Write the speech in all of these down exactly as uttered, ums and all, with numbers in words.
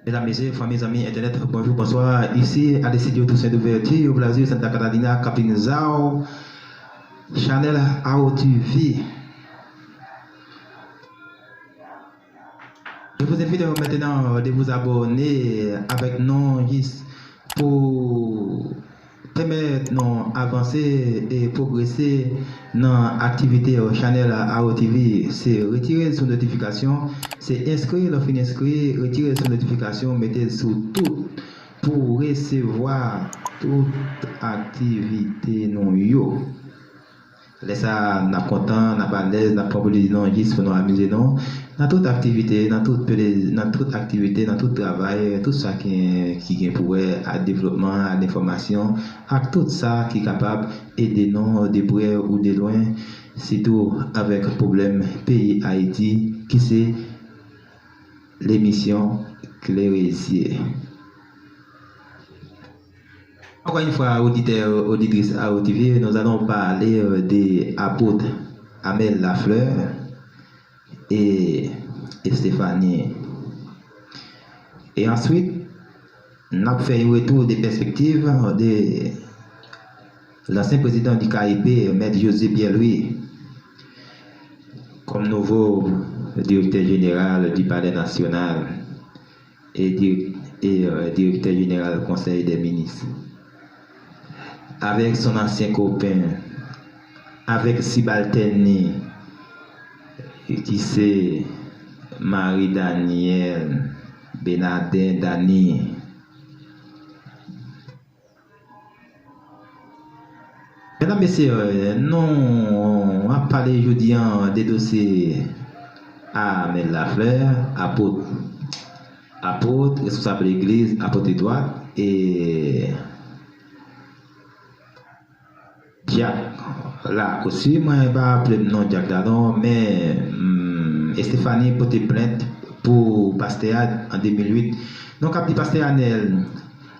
Medam, mesye, fanmi, zanmi entènèt, bonjou, bonswa. Isi, a l'Estudio Toussaint Louverture, Blasio, Santa Catalina, Capinzal, Chanel Aho T V. Je vous invite maintenant de vous abonner avec nous, jis pou pèmèt nou avanse e pwogrese nan aktivite Chanel Aho T V. Se retire sou notifikasyon, se enskri, lè w fin enskri, retire sou notifikasyon, mete l sou tout pou w resevwa tout aktivite nou yo. Lè sa a, n ap kontan, n ap alèz, n ap pran plezi nou jis pou nou amize nou. Nan tout aktivite, nan tout plezi, nan tout aktivite, nan tout travay, tout sa ki, ki gen pou wè ak devlopman, ak enfòmasyon, ak tout sa ki kapab ede nou de prè ou de lwen, sitou avèk pwoblèm peyi Ayiti, ki se lemisyon Klere Zye. Encore une fois, auditeurs, auditrices A O T V, nous allons parler euh, de apôtre Amel Lafleur et Stéphanie. Et ensuite, n ap fè yon retou de pèspektiv de lansyen prezidan di K I P, Mèt José Pierre-Louis, kòm nouvo direktè jeneral di Palè Nasyonal e, dirèk- e, euh, direktè jeneral Konsèy dè Minis, avèk son ansyen kopen, avèk sibaltèn li, ki se Marie Daniel Benardin Dany. Medam, mesye, nou ap pale jodi a de dosye Amel Lafleur, apot, apot, responsab legliz, apot etwat, e dyak la osi, mwen pa raple m non dyak la non, men mm, Estefani pote plent pou pastè a an de mil uit. Donk, ap di pastè Anèl,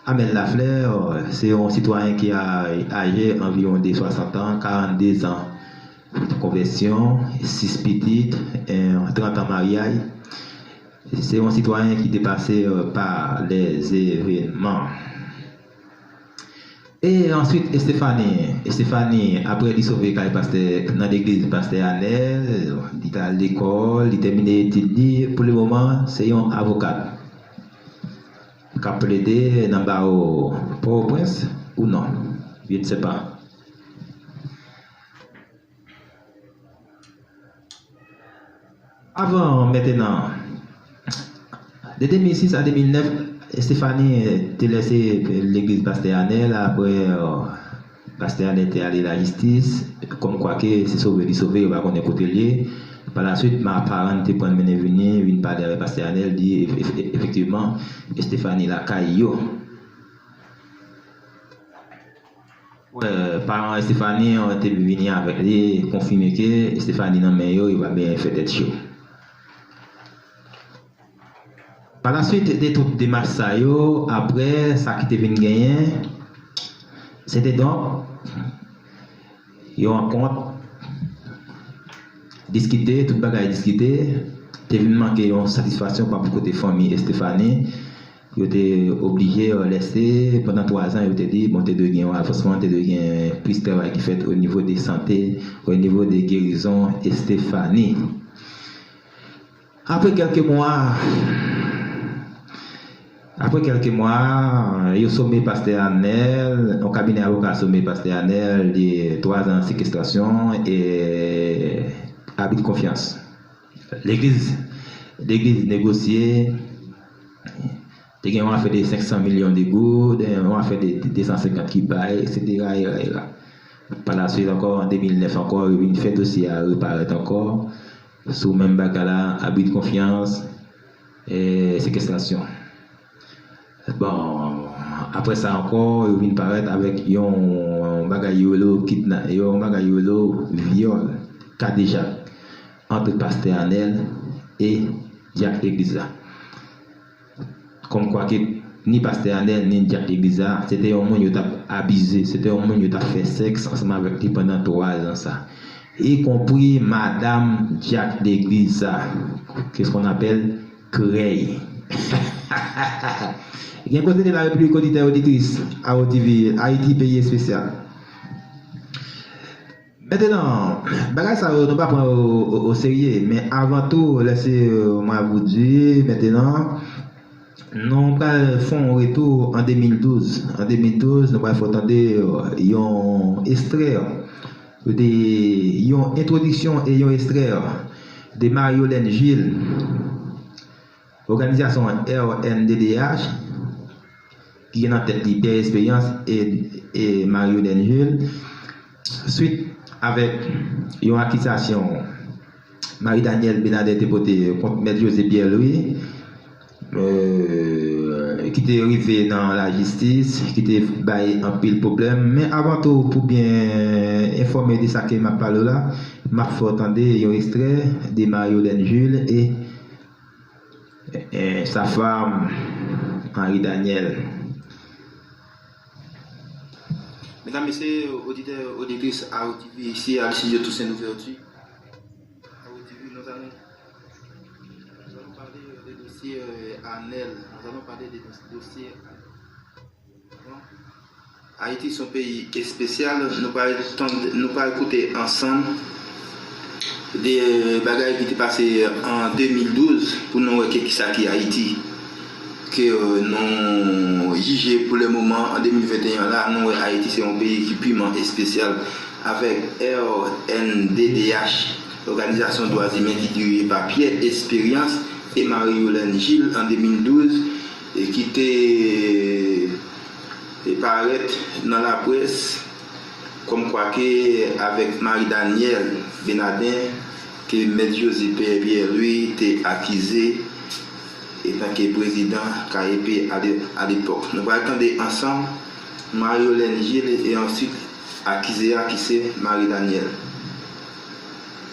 Amel Lafleur, se yon sitwayen ki a- aje anviwon de swasant an, karannde zan konvèsyon, sis pitit, eh, trant an maryaj. Se yon sitwayen ki te pase eh, pa lèzevenman. E answit, Estefani, Estefani, apre li sove kay pastè, nan legliz pastè Anèl, li t al lekòl, li tèmine etid li, pou le moman, se yon avokat k ap plede nan bawo Pòtoprens ou non, je ne sais pas. Avan mentenan, de de mil sis a de mil nèf, Estefani te lèse legliz pastè Anèl, apre, euh, pastè Anèl te ale lajistis, kòmkwa ke se sove li sove, yo pa konnen kote l ye. Pa la swit, ma paran te pran l mennen vini, vin pale avèk pastè Anèl, di efe- efe- efektivman, Estefani lakay yo. Wè, paran Estefani te vini avèk li, konfime ke Estefani nan men yo, yo pa byen fè tèt cho. Pa la swit de tout demach sa yo, apre sa ki te vin genyen, se te donk yon rankont, diskite, tout bagay diskite, te vin manke yon satisfaksyon pa pou kote fanmi Estefani. Yo te oblije lèse pandan twa zan, yo te di, bon, te dwe gen yon avansman, te dwe gen plis travay ki fèt o nivo de sante, o nivo de gerizon Estefani. Apre kèlke mwa, apre kèlke mwa, yo some pastè Anèl, yon kabinè avoka some pastè Anèl de twa zan sekestrasyon e abi de konfyans. Legliz, legliz negosye, te gen yon afè de senk san milyon de goud, yon afè de de san senkant ki bay, etsetera, etsetera. Pa la swit ankò, an de mil nèf ankò, yo vin fè dosye a reparèt ankò, sou menm bagay la, abi de konfyans, e sekestrasyon. Bon, apre sa ankò, yo vin parèt avèk yon bagay yo rele kidna- yon bagay yo rele vyòl, kadejak, ant pastè Anèl e dyak legliz la. Kòmkwa ke ni pastè Anèl, ni dyak legliz la, se te yon moun yo t ap abize, se te yon moun yo t ap fè sèks ansanm avèk li pandan twa zan sa. Y konpri madanm dyak legliz sa, ke s kon apèl Krèy. Gen kote de la repiblik, oditè, oditris, Awo T V, Ayiti, peyi espesyal. Mentenan, bagay sa yo, nou pa pran o, o, o serye, men avan tou, lèse mwen a vou di, mentenan, nou pral fè yon retou an de mil douz. An de mil douz, nou pral fè w tande yon ekstrè de, yon entwodiksyon e yon ekstrè de Marie Yolène Gilles, òganizasyon R N D D H, ki gen nan tèt li Pierre Espérance e, e Marie Yolène Gilles, swit avèk yon akizasyon Marie Danielle Benadet te pote kont Mèt José Pierre Louis, euh, ki te rive nan lajistis, ki te bay anpil pwoblèm. Men avan tou, pou byen enfòme de sa ke m ap pale w la, m ap fè w tande yon ekstrè de Marie Yolène Gilles e, e sa fanm Marie Danielle. Medam, mesye, oditè, oditris Awo T V, isi a Studio Toussaint Louverture. Awo T V, nous allons, nous allons parler de dossier, euh, Anel. Nous allons parler de dos- dossier Anel. Bon. Ayiti se yon peyi espesyal. Nou pral tande, nou pral koute ansanm de bagay ki te pase an de mil douz pou nou wè ke kisa ki Ayiti. Ke, euh, nou jije pou le moman, an de mil venteyen la, nou wè Ayiti se yon peyi ki piman espesyal avèk R N D D H, òganizasyon dwa imen ki dirije pa Pierre Espérance e Marie Yolène Gilles an de mil douz, e ki te, te parèt nan laprès kòmkwa ke avèk Marie Danielle Benadet ke Mèt José Pierre Louis te akize etanke prezidan K E P a le- a lepòk. Nou pral tande ansanm Marie Yolène Gilles e answit akize a ki se Marie Danielle.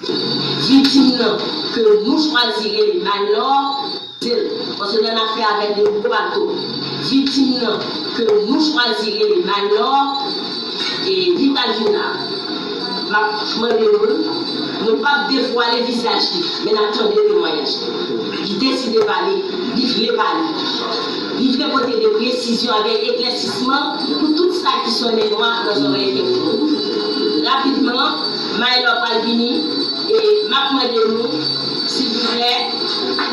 Viktim nan ke nou chwazi rele Maynor, se l, paske l nan afè avèk de gwo bato. Viktim nan ke nou chwazi rele Maynor, e li pral vin la. M ap mande nou, nou p ap devwale vizaj li, men n a tande temwayaj li. Li deside pale, li vle pale. Li vle pote de presizyon avèk eklèsisman pou tout sa ki sonnen nwa nan zòrèy pèp nou. Rapidman, Maynor pral vini, e m ap mande nou, silvouplè.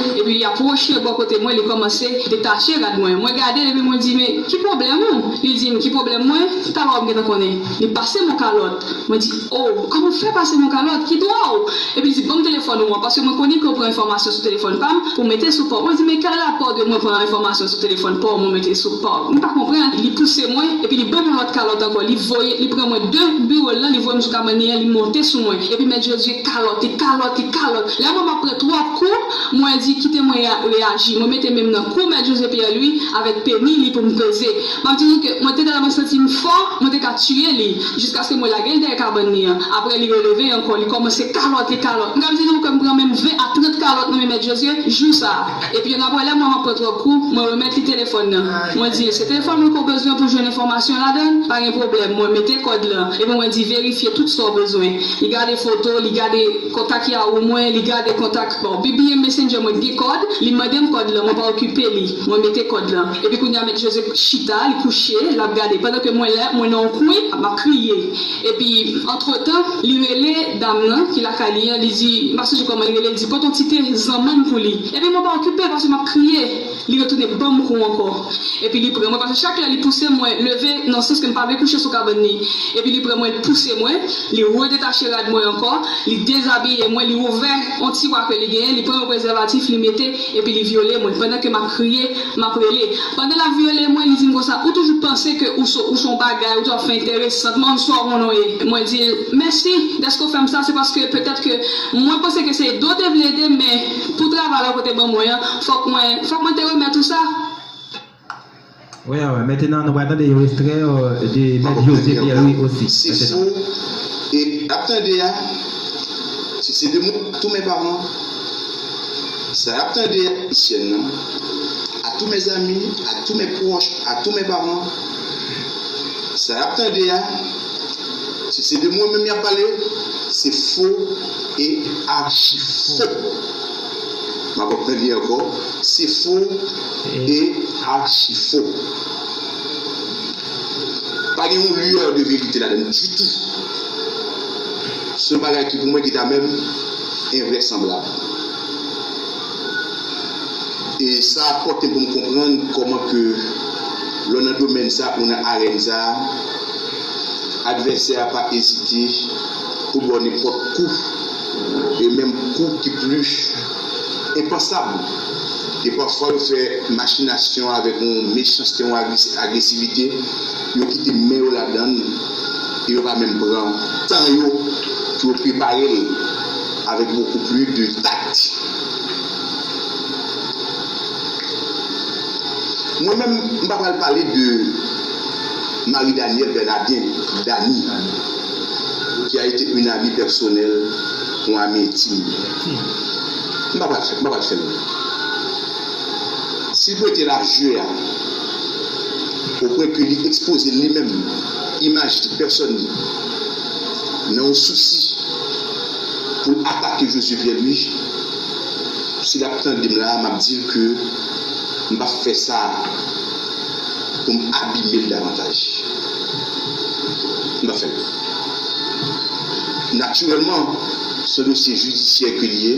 Epi li apwoche bò kote mwen, li kòmanse detache rad mwen. Mwen gade l, epi mwen di, "Men ki pwoblèm ou?" Li di m, "Ki pwoblèm mwen? Talè w m gentan konnen." Li pase m yon kalòt. Mwen di, "O, kòman w fè pase m yon kalòt? Ki dwa w?" Epi li di, "Ban m telefòn ou an, paske mwen konnen ke w pran enfòmasyon sou telefòn pa m pou w mete sou pa w." Mwen di, "Men kèl rapò de mwen pran enfòmasyon sou telefòn pa w, mwen mete sou pa w?" M pa konprann. Li pouse mwen, epi li ban m yon lòt kalòt ankò. Li voye, li pran mwen de biwo l lan, li voye m sou kabann li an, li monte sou mwen. Epi Mèt Jozye kalòte, kalòte, kalòte. Lè mwen m ap pran twòp kou, mwen di, "Kite mwen re- reyaji." Mwen mete men m nan kou Mèt Jozye Pyè Lwi avèk peni li pou m peze. M ap di nou ke mwen te tèlman santi m fò, mwen te ka tiye li, jiskaske mwen lage l dèyè kabann li an. Apre, li releve ankò, li kòmanse kalòte, kalòte. M ka di nou ke m pran menm ven a trant kalòt nan men Mèt Jozye jou sa a. Epi annapre, lè mwen m ap pran twòp kou, mwen remèt li telefòn nan. Mwen di l, "Se telefòn mwen ke w bezwen pou jwenn enfòmasyon ladan l? Pa gen pwoblèm." Mwen mete kòd lan. Epi mwen di, "Verifye tout sa w bezwen." Li gade foto, li gade kontak Yahoo mwen, li gade kontak, bon, B B M Messenger mwen gen kòd, li mande m kòd lan, mwen pa okipe li. Mwen mete kòd lan. Epi kounye a Mèt Jozye chita, li kouche, l ap gade. Pandan ke mwen la, mwen nan yon kwen, m ap kriye. Epi, antretan, li rele dam nan, ki lakay li an, li di, m pa sonje kòman li rele, li di, "Pote yon ti te zanmann pou li." Epi mwen pa okipe l, paske m ap kriye. Li retounen ban m kou ankò. Epi li pran mwen, paske chak lè li pouse mwen leve, nan sans ke m pa vle kouche sou kabann li. Epi li pran mwen, li pouse mwen, li redetache rad mwen ankò, li dezabiye mwen, li ouvè yon tiwa ke li genyen, li pran yon prezèvatif, li mete, epi li vyole mwen. Pandan ke m ap kriye, m ap rele. Pandan l ap vyole mwen, li di m konsa, "Ou toujou panse ke ou se, ou se yon bagay, ou toujou ap fè enteresan, m pa konn sa w konnen w ye." Mwen di l, "Mèsi dèske w fè m sa, se paske petèt ke mwen panse ke se ede w te vle ede m, men pou travay la w te ban mwen an, fòk mwen, fòk mwen te remèt ou sa." Wi, wi, mentenan nou pral tande yon ekstrè, euh, de Mèt Jozye Pyè Lwi osi. Se sou, e ap tande a, se, se de mwen, tou men paran. Sa ap tande a, Misyèn nan, à tous mes amis, à tous mes proches, à tous mes parents. Sa ap tande a, si se de mwen menm y ap pale, se fo e achi fo. M ap aprann li ankò. Se fo e achi fo. Pa gen yon lueur de verite ladan l ditou. Se yon bagay ki pou mwen ki ta menm envrèsanblab. E sa pòte pou m konprann kòman ke lè w nan domèn sa, ou nan arèn sa, advèsè a pa ezite pou ba w nenpòt kou, e menm kou ki pli enpansab. E pafwa yo fè machinasyon avèk yon mechanste, yon agres-, agresivite, yo kite men yo ladan l, e yo pa menm pran tan yo pou yo prepare l avèk beaucoup plus de tact. Mwen menm, m pa pral pale de Marie Danielle Bernardin, Dani, qui a été une amie personnelle, yon ami entim. M pa pral fè, m pa pral fè l. Si l prete lajè a, o pwen ke li ekspoze li menm, imaj pèsòn li, nan yon sousi pou l atake Josué Pierre Louis, si l ap tande m la, m ap di l ke m p ap fè sa pou m abime l davantaj. M p ap fè l. Natirèlman, se yon dosye jidisyè ke li ye.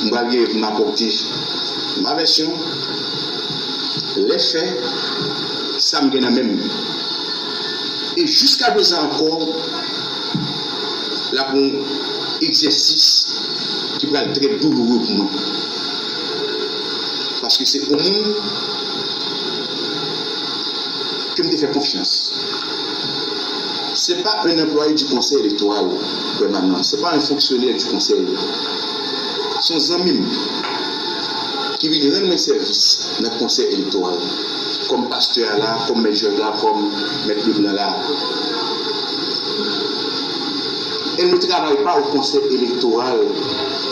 M pral gen pou m apòte ma vèsyon, lè fè, sa m gen nan men m. E jiska prezan ankò, l ap yon egzèsis ki pral trè douloure pou mwen. Paske se yon moun ke m te fè konfyans. Se pa un employé du Conseil électoral permanent, se pa un fonctionnaire du Conseil. Se yon zanmi m ki vin rann mwen sèvis nan Konsèy Elektoral, kòm pastè a la, kòm mèt jwèt la, kòm mèt de blan la. Elle ne travaille pas au Conseil électoral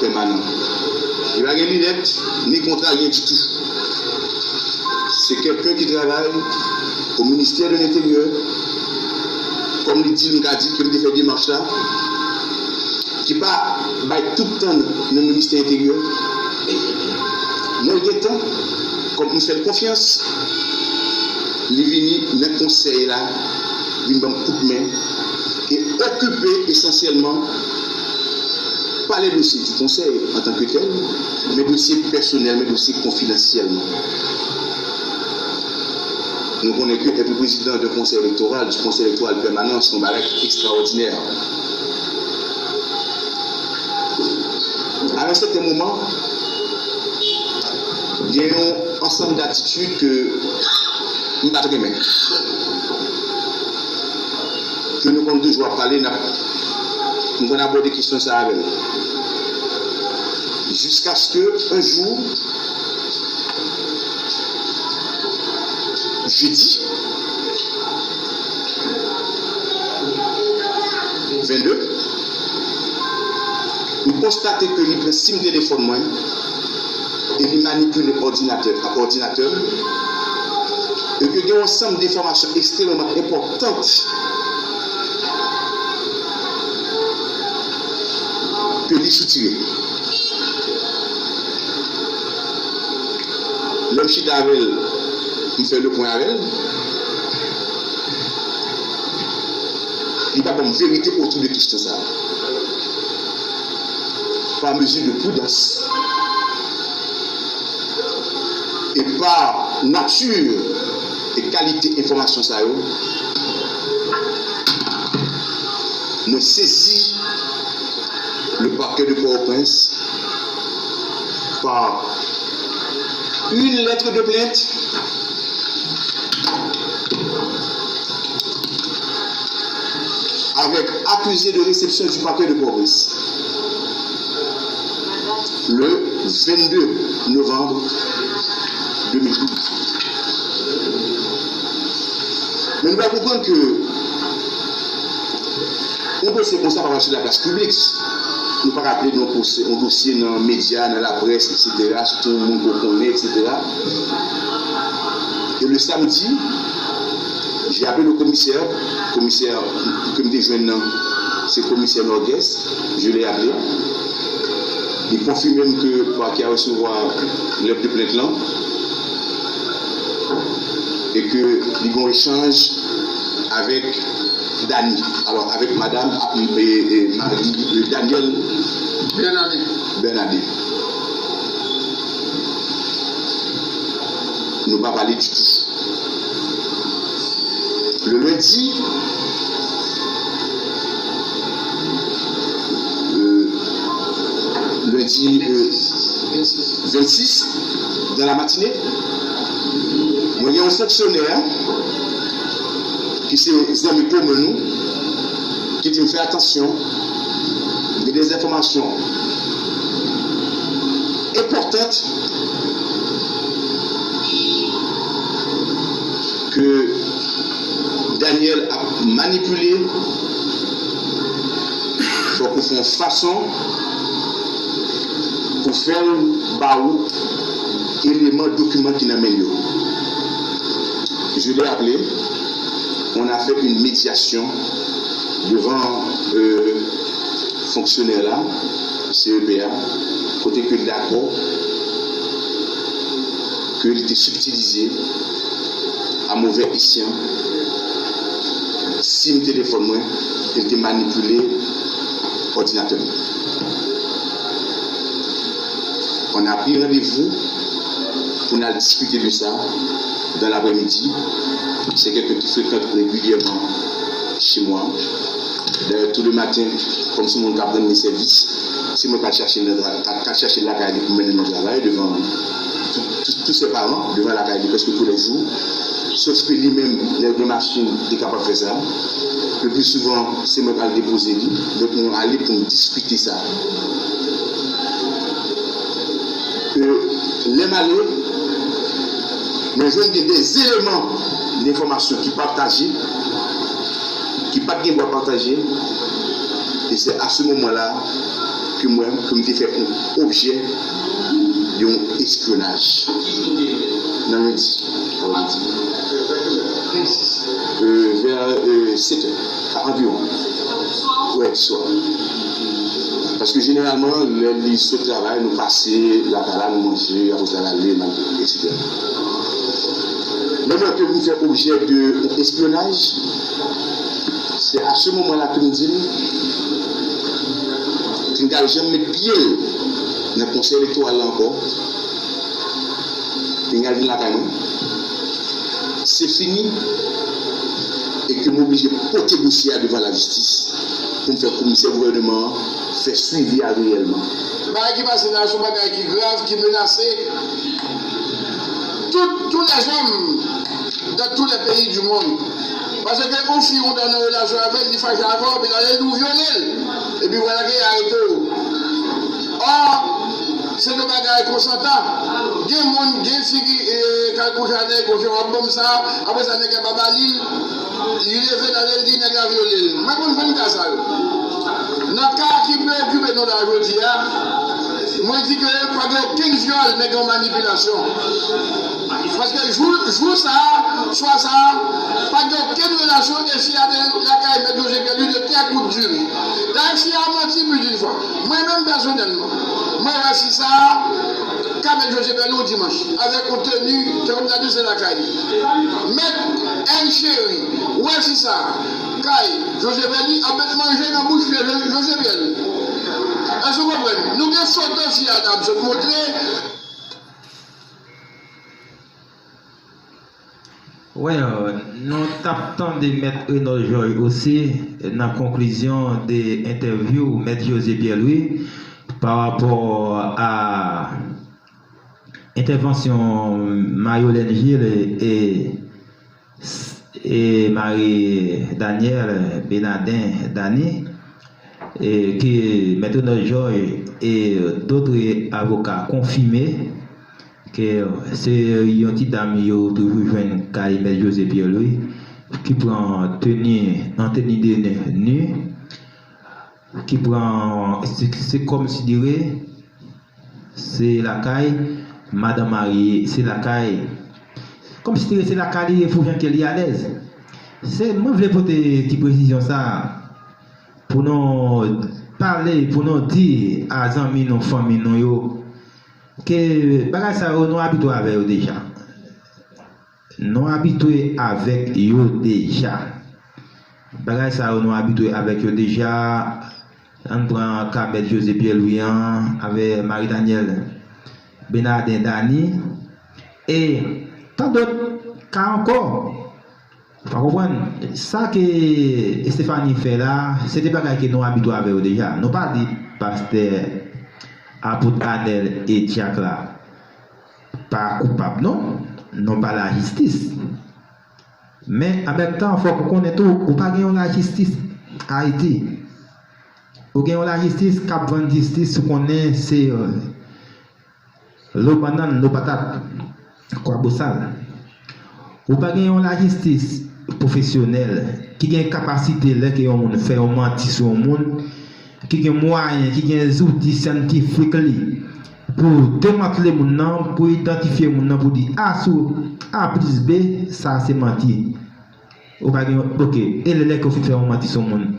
permanent. Li pa gen linèt, ni kontra, rien du tout. Se kèlken ki travay o ministè de lenteryè, kòm li di, m ka di ke m te fè demach la, ki pa bay tout tan nan ministè enteryè. Lè l gen tan, kòm m fè l konfyans, li vini nan konsèy la, vin ban m kout men, e okipe esansyèlman pa le dossier du conseil en tant que tel, men dosye pèsonèl, men dosye konfidansyèlman. Nou konnen ke être président d'un conseil électoral, du conseil électoral permanent, se yon bagay ki ekstraòdinè. À un certain moment, gen yon ansanm datitid ke m pa t renmen. Ke nou konn toujou ap pale, n ap, nou konn abòde kesyon sa avè l. Jiskaske yon jou, jedi vennde, m konstate ke li pran sim telefòn mwen e li manipile òdinatè, òdinatè m, e ke gen yon ansanm de enfòmasyon ekstrèmeman enpòtan ke li soutire. Lè m chita avè l, m fè le pwen avè l, li pa ban m verite otou de kesyon sa a. Par mesure de prudence, e pa nati e kalite enfòmasyon sa yo, mwen sezi le parquet de Port-au-Prince par une lettre de plainte avec accusé de réception du parquet de Port-au-Prince le vennde novanm de mil douz. Men nou pral konprann ke yon dosye konsa pa mache nan plas piblik. Nou pa ka plede yon pwosè, yon dosye nan medya, nan laprès, etsetera, sitou yon moun ke w konnen, etsetera. E le samedi, j'ai appelé le commissaire, komisè ke m te jwenn nan, se komisè Norgues, je l'ai appelé. Li konfime m ke pakè a resevwa lèt de plent lan e ke li gen yon echanj avèk Dani, alò, avèk madanm, e, e, mari, e, Daniel Bernadé. Bernadé. Nou pa pale ditou. Le lundi, euh, lundi, euh, vennsis, dans la matinée, mwen gen yon fonksyonè ki se zanmi komen nou, ki di m fè atansyon, gen de enfòmasyon enpòtan ke Daniel ap manipile, fòk ou fè yon fason pou fè l ba ou eleman, dokiman ki nan men l yo. Je l'ai appelé, on a fait une médiation devant, euh, fonksyonè la, C E P a, kote ke l dakò ke li te sibtilize a movè esyan sim telefòn mwen, e l te manipile òdinatè mwen. On a pris rendez-vous pour nous discuter de ça dans l'après-midi. C'est quelqu'un qui fréquente régulièrement chez moi. D'ailleurs, tous les matins, comme si mon cap de service, si mwen pa chache l, ka chache l lakay li pou mennen nan travay devan tout, tout, tout se paran, devan lakay li prèske tou lè jou. Sof ke li menm, lè l gen machin, li kapab fè sa. Le pli souvan, se mwen k al depoze li. Donk, nou ale pou n diskite sa. E, lè m ale, mwen jwenn gen de eleman lenfòmasyon ki pataje, ki pa t gen dwa pataje. E se a se moman la ke mwen, ke m te fè yon objè yon espyonaj. Nan lendi. Euh, vers, euh, sept heures, à environ. Ouais, du soir. Paske jeneralman, lè li sot travay, nou pase lakay la, nou manje, apre sa l ale, l al, et cetera. Menm lè ke m fè objè de yon espyonaj, se a se moman la ke m di l, ke m ta janm met pye l nan konsèy elektoral la ankò. Li al vin lakay mwen. Se fini. E ke m oblije pote dosye a devan lajistis pou m fè komisè gouvènman an fè swivi a reyèlman. Bagay ki pase la, se yon bagay ki grav, ki menase tout, tous les hommes dans tous les pays du monde. Paske yon fi ou nan relasyon avè l, li fache avè w, epi l ale, ou vyole l. Epi vwala ke y arete w. Ò, se de bagay konsa ta. Gen moun, gen fi ki, e, k al kouche a nèg, konfye w ap ban m sa, apre sa nèg la pa ba li l, li leve l ale, l di nèg la vyole l. Mwen konn jwenn ka sa yo. Nan ka ki preokipe nou la jodi a, mwen di ke pa gen okenn vyòl, men gen yon manipilasyon. Paske jou, jou sa a, swa sa a, pa gen okenn relasyon, e fi a te lakay mèt José Pierre Louis de tè kout diri. Dayè, fi a manti plis d'une fois. Mwen menm pèsonèlman, mwen wè fi sa a ka mèt José Pierre Louis yon dimanch, avèk yon teni, se kòm ta di se lakay li. Mèt N Chéri, wè fi sa a, kay José Pierre Louis, ap met manje nan bouch José Pierre Louis. Èske w konprann? Nou gen foto fi a t ap sot montre. Well, nou t ap tande Mèt Renol Georges osi nan konklizyon de entèvyou Mèt José Pierre Louis pa rapò a entèvansyon Marie Yolène Gilles e, e Marie Danielle Benadin Dany, e ke Mèt Renol Georges e dòt avoka konfime ke se yon ti dam yo toujou jwenn kay Mèt José Pierre Louis ki pran teni, an teni de ni, ki pran, se, se kòmsidire se lakay madanm marye, se lakay, kòmsidire se lakay li ye pou jan ke li alèz. Se, mwen vle pote ti presizyon sa a. pou nou pale, pou nou di a zanmi nou, fanmi nou yo, ke bagay sa yo nou abitye avè yo deja. Nou abitye avèk yo deja. Bagay sa yo nou abitye avèk yo deja. Ann pran ka Mèt José Pierre Louis an, avè Marie Daniel, Benaden Dany, e tan dòt ka ankò. Ou konprann? Sa ke Estephanie fè la, se de bagay ke nou abitye avè yo deja. Nou pa di pastè, apot Anèl e dyak la pa koupab, non. Non, pa lajistis. Men, an menm tan, fòk ou konnen tou, ou pa gen yon lajistis Ayiti. Ou gen yon lajistis k ap vann jistis, ou konnen se, euh, lo bannann, lo patat, kwabosal. Ou pa gen yon lajistis pwofesyonèl ki gen kapasite lè ke yon moun fè yon manti sou yon moun, ki gen mwayen, ki gen zouti syantifik li pou demantle moun nan, pou idantifye moun nan, pou di A sou A plis B, sa se manti. Ou pa gen, oke, e lè, lè ke w fin fè yon manti sou moun,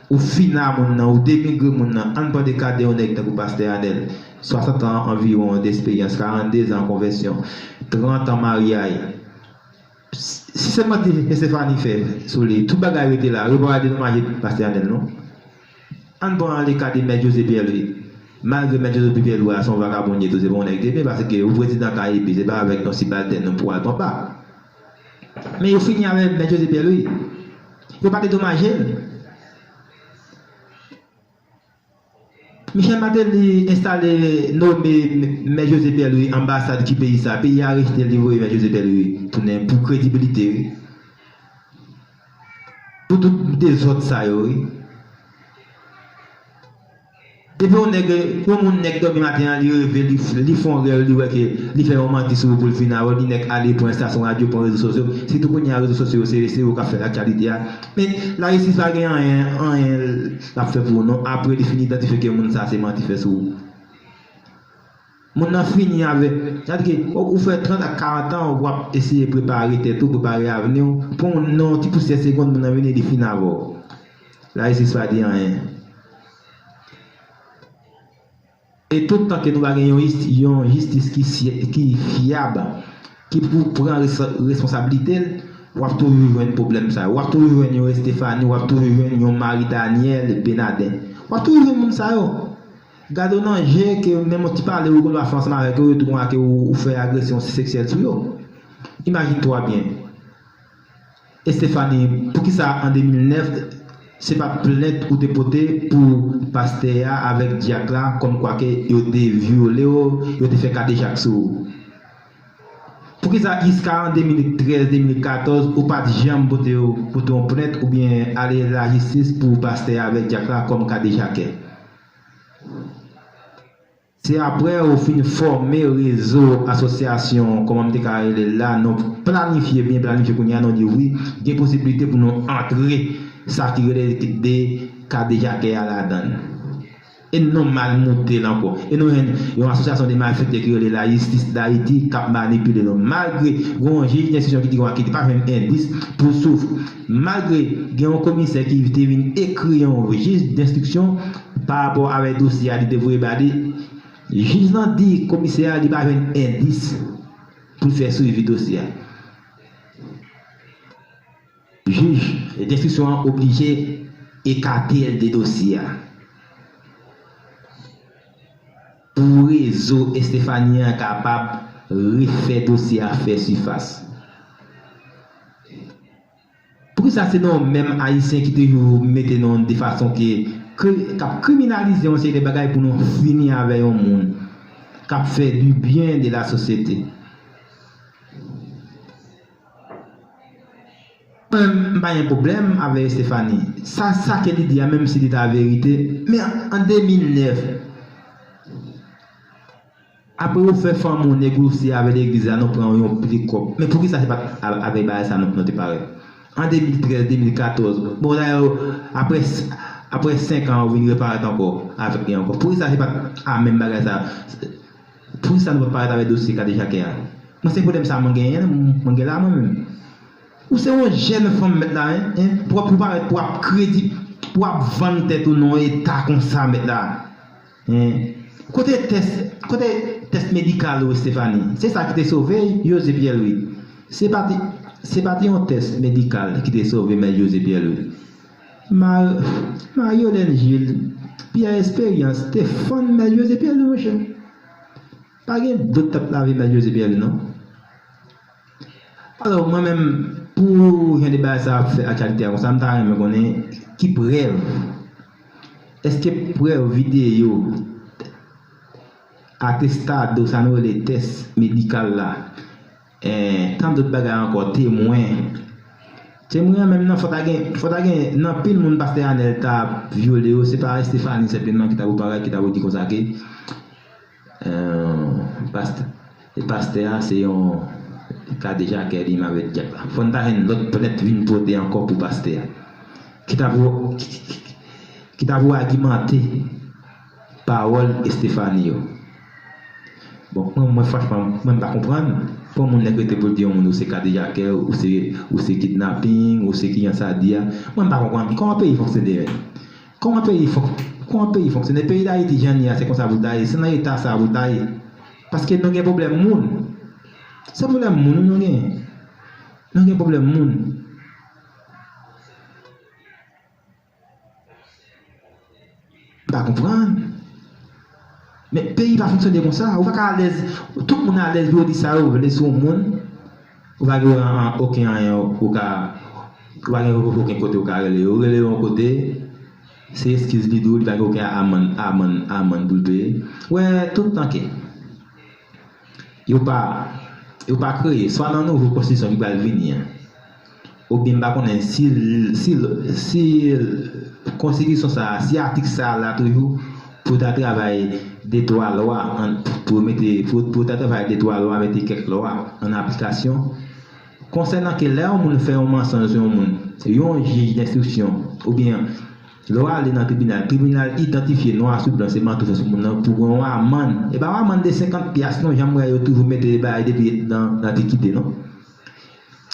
ou fina moun nan, ou denigre moun nan, ann pran de ka de yon nèg tankou pastè Anèl, swasant an anviwon desperyans, karannde zan konvèsyon, trant an maryaj. Si se manti Estephanie fè sou li, tout bagay rete la, yo pa pral dedomaje pastè Anèl, non. Ann pran le ka de Mèt José Pierre Louis. Malgre Mèt José Pierre Louis a se yon vagabon li ye tou, se pa yon nèg de byen, paske yon prezidan ka epi, se pa avèk yon sibaltèn nou pou al pran pa. Men yo fini avè Mèt José Pierre Louis. Yo pa dedomaje l. Michel Martelly enstale, nome Mèt José Pierre Louis anbasad ki peyi sa. Peyi a rejte l, li voye Mèt José Pierre Louis tounen pou kredibilite, wi. Pou tout dezòd sa yo, wi. Depi yon nèg, yon moun nèg dòmi maten an, li reve, li, li fè yon rèv, li wè ke li fè yon manti sou ou pou l vin avè w, li nèk ale pran estasyon radyo, pran rezo sosyo. Sitou kounye a rezo sosyo yo, se, se yo k ap fè aktyalite a. Men lajistis pa gen anyen, anyen l ap fè pou ou non, apre li fin idantifye ke moun sa se manti fè sou ou. Moun nan fini avè, sa vle di ke ou, ou fè trant a karant an, w ap eseye prepare tèt ou, prepare avni w. Pou yon, nan yon ti pousyè segonn, moun nan vini, li fini avè w. Lajistis pa di anyen. E tout tan ke nou pa gen yon jis-, yon jistis ki sye-, ki fyab, ki pou pran res-, responsablite l, w ap toujou jwenn pwoblèm sa yo. W ap toujou jwenn yon Estephanie, w ap toujou jwenn yon Marie Daniel Benaden. W ap toujou jwenn moun sa yo. Gade w nan je ke menm yon ti pale ou konn pa fè ansanm avèk yo, yo tou konn ke ou, ou fè agresyon seksyèl sou yo. Imajine twa byen. Estephanie, poukisa an de mil nèf, se pa t plent ou te pote pou pastè a avèk dyak la, kòmkwa ke yo te vyole w, yo te fè kadejak sou ou? Poukisa jiska an de mil trèz, de mil katòz, ou pa t janm pote yo, pote yon plent oubyen ale lajistis pou pastè a avèk dyak la kòm kadejakè? Se apre ou fin fòme rezo asosyasyon, kòman m te ka rele l la, nou planifye, byen planifye kounye a, nou di wi, gen posiblite pou nou antre sa ki rele de kadejakè a ladan l. E nou mal moute l ankò. E nou jwenn yon asosyasyon de malfektè ki rele Lajistis Dayiti k ap manipile nou. Malgre gen yon jij denstriksyon ki te, ki te pa jwenn endis pou Souf. Malgre gen yon komisè ki te vin ekri yon jij denstriksyon pa rapò avèk dosye a, li te voye ba li. Jij lan di komisè a li pa jwenn endis pou l fè swivi dosye a. Jij denstriksyon an oblije ekate l de dosye a. Pou rezo Estephanie an kapab refè dosye a fè sifas. Poukisa se nou menm Ayisyen ki toujou mete nou de fason ke, ke, k ap kriminalize yon seri de bagay pou nou fini avè yon moun k ap fè du bien de la société? Mwen, m pa gen pwoblèm avè Estephanie. Sa, sa ke li di a, menm si li ta verite, men an de mil nèf, apre ou fè fanmi w negosye avè legliz la, nou pran yon pil kòb. Men poukisa se pa t a-, avèk bagay sa nou, nou te parèt? An de mil trèz, de mil katòz. Bon, dayè, apre, apre senk an, ou vin reparèt ankò avèk li ankò. Poukisa se pa t a menm bagay sa? Poukisa nou pa t parèt avèk dosye kadejakè a? Mwen, se pwoblèm sa mwen genyen, mwen gen la mwen menm. Ou se yon jèn fanm mèt la, en, en, pou, pou parèt, pou ap kredi-, pou w ap vann tèt ou nan eta konsa, mèt la. Hein? Kote tès, kote tès medikal ou, Stephanie? Se sa ki te sove José Pierre Louis. Se pa te, se pa te yon tès medikal ki te sove mèt José Pierre Louis. Mar-, Marie Hélène Gilles, Pierre Espérance te fann mèt José Pierre Louis, monchè. Pa gen dòt tèt lave mèt José Pierre Louis, non. Alò, mwen menm, pou jan de bagay sa ap fè aktyalite a konsa, m ta renmen konnen ki prèv. Èske prèv videyo, atestado, sa nou rele tès medikal la, eh, tan dòt bagay ankò, temwen. Temwen an menm nan, fò ta gen, fò ta gen, nan pil moun pastè Anèl ta vyole yo, se pa Estefani senpleman ki ta pou parèt, ki ta pou di konsa ke, eh, pastè, e pastè a se yon kadejakè li menm avèk djab la. Fò n ta jwenn lòt plent vin pote ankò pou pastè a. Ki ta pou, ki ta pou agimante pawòl Estefani yo. Bon, mwen, mwen franchman, mwen m pa konprann. Pou yon moun nèg rete pou l di yon moun ou se kadejakè, ou se, ou se kidnaping, ou se kijan sa di a. Mwen m pa konprann. Kòman peyi fonksyone, menm? Kòman peyi fon-, kòman peyi fonksyone? Peyi Dayiti jan li a, se konsa pou l ta ye. Se nan eta sa pou l ta ye. Paske nou gen pwoblèm moun. Se pwoblèm moun nou gen. Nou gen pwoblèm moun. M pa konprann. Men peyi pa fonksyone konsa. Ou pa ka alèz, tout moun alèz pou yo di sa yo vle sou yon moun. Ou pa gen an-, okenn anyen ou ka, ou pa gen okenn kote ou ka rele yo. Ou rele yo yon kote, se eskiz li di w, li pa gen okenn amann, amann, amann pou l peye. Ou wè, tout tan ke yo pa, yo pa kreye, swa nan nouvo konstitisyon ki pral vini an, oubyen m pa konnen si, si, si konstitisyon sa a, si atik sa a la toujou, pou ta travay de twa lwa, an, pou mete, pou, pou ta travay de twa lwa, mete kèk lwa an aplikasyon. Konsènan ke lè yon moun fè yon mansonj sou yon moun, yon jij denstriksyon, oubyen lè w ale nan tribinal, tribinal idantifye nwa sou blan se manti w fè sou moun nan, pou gen yon amann. E pa yon amann de senkant pyas non, jan m wè yo toujou mete bagay depi nan, nan antikite non.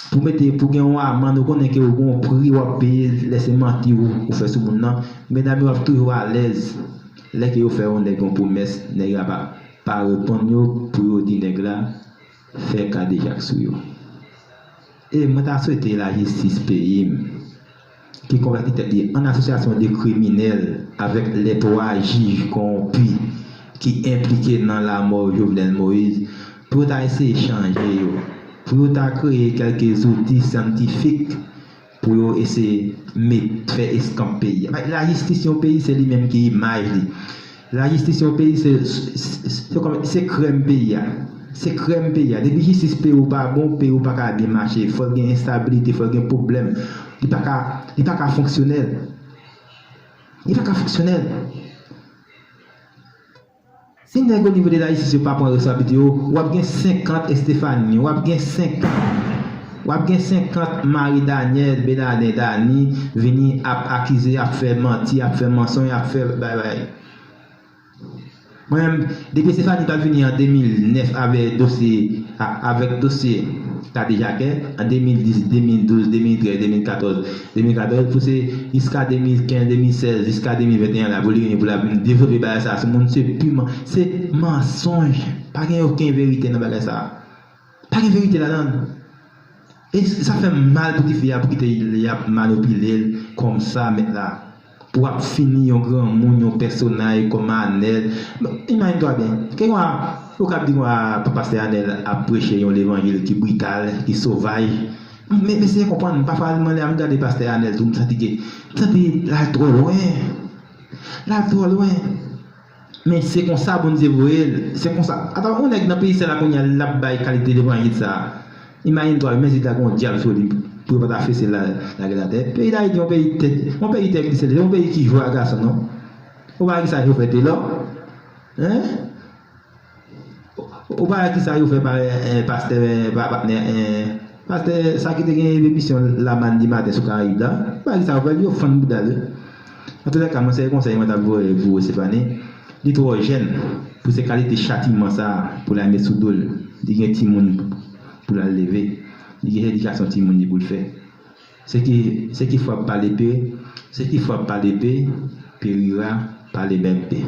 Pou mete, pou gen yon amann, ou konnen ke ou gen yon pri w ap peye lè se manti ou, ou fè sou moun nan. Medam yo ap toujou alèz lè ke yo fè yon nèg yon pwomès, nèg la pa, pa reponn yo pou yo di nèg la fè kadejak sou yo. E mwen ta swete lajistis peyi m, ki konvèti tèt li an asosyasyon de kriminèl avèk lè twa jij kowonpi ki enplike nan lanmò Jovenel Moïse, pou yo ta eseye chanje yo, pou yo ta kreye kèlke zouti syantifik pou yo eseye met, fè eskanp peyi a. Lajistis yon peyi, se li menm ki imaj li. Lajistis yon peyi, se, se, se, se kòm, se krèm peyi a. Se krèm peyi a. Depi jistis peyi w pa bon, peyi w pa ka byen mache. Fò l gen enstabilite, fò l gen pwoblèm. Li pa ka, li pa ka fonksyonèl. Li pa ka fonksyonèl. Si nèg o nivo de lajistis yo pa pran responsablite yo, w ap gen senkant Estefani, w ap gen senkant, w ap gen senkant Marie Danielle, Benaden Dany vini ap akize, ap fè manti, ap fè mansonj, ap fè bay bay. Mwen menm, depi Estefani t al vini an de mil nèf avè dosye, a, avèk dosye kadejakè, an de mil dis, de mil douz, de mil trèz, de mil katòz, de mil katòz, pou se jiska de mil kenz, de mil sèz, jiska de mil venteyen la, pou li vini pou l ap vin devlope bagay sa sou moun, se piman, se mansonj. Pa gen okenn verite nan bagay sa. Pa gen verite ladan l. E sa fè m mal pou tifi a, pou kite y ap manipile l konsa, mèt la. Pou ap fini yon granmoun, yon pèsonaj kòm Anèl. Imajine twa byen. Kèlkwa, ou kab di konsa, pastè Anèl ap preche yon levanjil ki brital, ki sovaj. Men, men se konprann, pafwa, mwen, lè m gade pastè Anèl tou, m santi ke, m santi l al twò lwen. L al twò lwen. Men se konsa Bondye voye l. Se konsa. Ata yon nèg nan peyi sa la kounye a, l ap bay kalite levanjil sa a. Imajine twa, men si ta gen yon dyab sou li, pou yo pa ta fese l la, lage l atè. Peyi Dayiti, yon peyi tè, yon peyi tè glise, yon peyi ki jwe a gason, non? Ou pa wè kisa yo fè Telò? Hein? Ou pa wè kisa yo fè pa, eh, pastè, eh, pa, patnè, eh, pastè, sa ki te gen emisyon Lamàn di maten sou Karayib la? Ou pa wè kisa yo fè? Yo fann bouda l, wi. Antoulèka, mwen, se konsèy mwen t ap voye pou Estefani. Li twò jèn pou se kalite chatiman sa a pou l al met sou do l. Li gen timoun pou l al leve. Li gen edikasyon timoun li pou l fè. Se ki, se ki fwa ap pale pe, Se ki fwa pale pe, pe rira, pale bèl pe.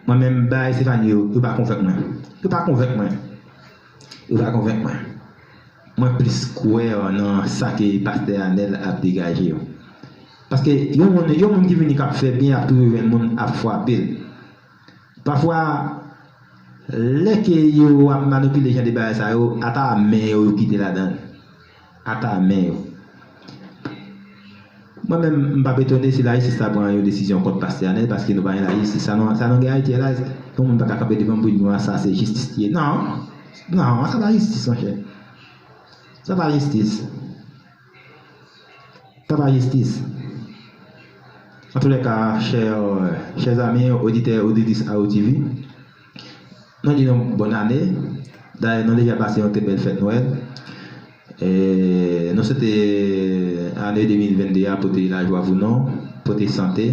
Mwen menm, bagay Estefani yo, yo pa konvenk mwen. Yo pa konvenk mwen. Yo pa konvenk mwen. Mwen plis kwè nan sa ke pastè Anèl ap degaje yo. Paske yon moun, yon moun ki vini k ap fè byen, ap toujou jwenn moun ap frape l. Pafwa, lè ke yo ap manipile jan de bagay sa yo, ata men yo, yo kite ladan l. Ata men yo. Mwen menm, m p ap etone si lajistis ta pran yon desizyon kont pastè Anèl, paske nou pa gen lajistis. Sa nou, sa nou gen Ayiti a la, yon moun pa ka kanpe devan m pou di nou, "A, sa se jistis li ye." Non. Non, sa pa jistis, monchè. Sa pa jistis. Sa pa jistis. Antoulèka, chè, chè zanmi, oditè, oditris Awo T V, nou di nou bòn ane. Dayè, nou deja pase yon trè bèl fèt Nwèl. E, nou swete ane de mil venn de a pote lajwa pou nou, pote sante,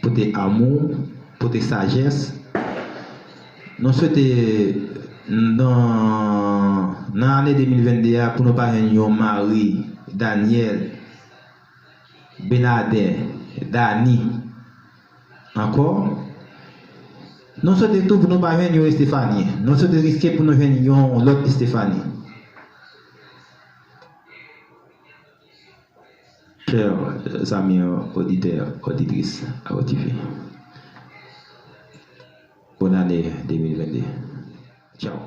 pote amou, pote sajès. Nou swete nan, nan ane de mil venn de a pou nou pa jwenn yon Mari, Daniel, Benaden, Dani ankò. Nou swete tou pou nou pa jwenn yon Estefani. Nou swete riske pou nou jwenn yon lòt Estefani. Chè zanmi, oditè, oditris Awo T V, bòn ane de mil venn de. Tchaw.